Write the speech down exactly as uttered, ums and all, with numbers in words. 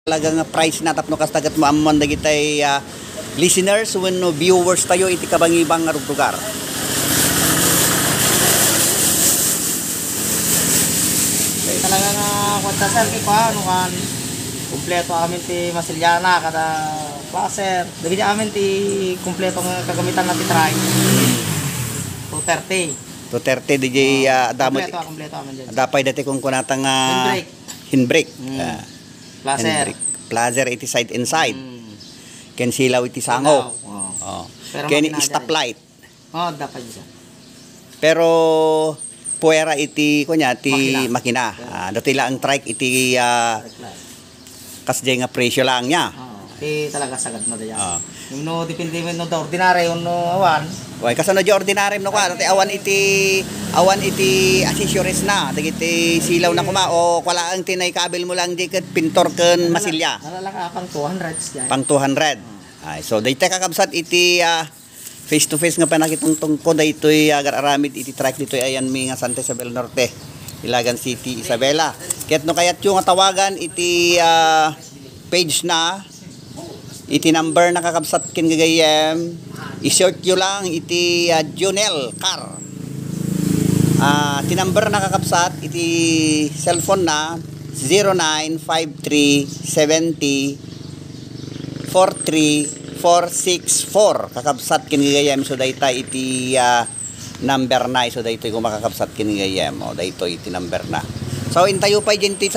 talaga nga price na tapno kasta ket maammuan dagitay, ah, listeners wenno viewers tayo iti kabangibang nga rugrugar. Talaga nga kuwan ta, sir, kay kuwan, ano kan, kompleto amin ti masilyana, kada placer. Dagiti amin ti kompleto nga kagamitan na ti trike. Two thirty. Two thirty, D J, ah, damo kompleto, kompleto amin dyan. Adda pay dati kung kunata nga handbrake. Handbrake. Mm. Ah, placer. Handbrake. Placer iti side and side. Mm. Ken silaw iti sango. Silaw, oo. Oh. Pero ken makina stoplight. Oh, dapat siya. Pero puwera iti kunya ti makina. Makina. Yeah. Ah, dati la ang trike iti, ah, trike lang. Kasdiay nga presyo lang niya. Oo, ti talaga sagad na daya. Ah. Yung no, depende mo no da ordinary, yung no awan. Way, kasano di ordinary no kwa, dati awan iti, awan iti accessories na, dagiti silaw na kuma, o kwa laeng ti naikabil mo lang di ket pintor ken masilya. Nalalaka pang two hundred siya. Pang two hundred. Ah. Ay, so, dayta kakabsat iti, ah, face to face nga panakitungtungko daytoy, ah, agar-aramid iti trike ditoy ayanmi nga Santa Isabel Norte, Ilagan City, Isabela. Ket no kayatyo nga tawagan iti, ah, page na, iti number na kakabsat ken gagayyem, i-search yo lang iti, ah, Junel Car. Ah, ti number na kakabsat iti cellphone na zero nine five three seventy four three four six four. Kakabsat ken gagayyem, so dayta iti, ah, number na, so daytoy ko makakabsat ken gagayyem. O, daytoy iti number na. So, intayo pay dyan ti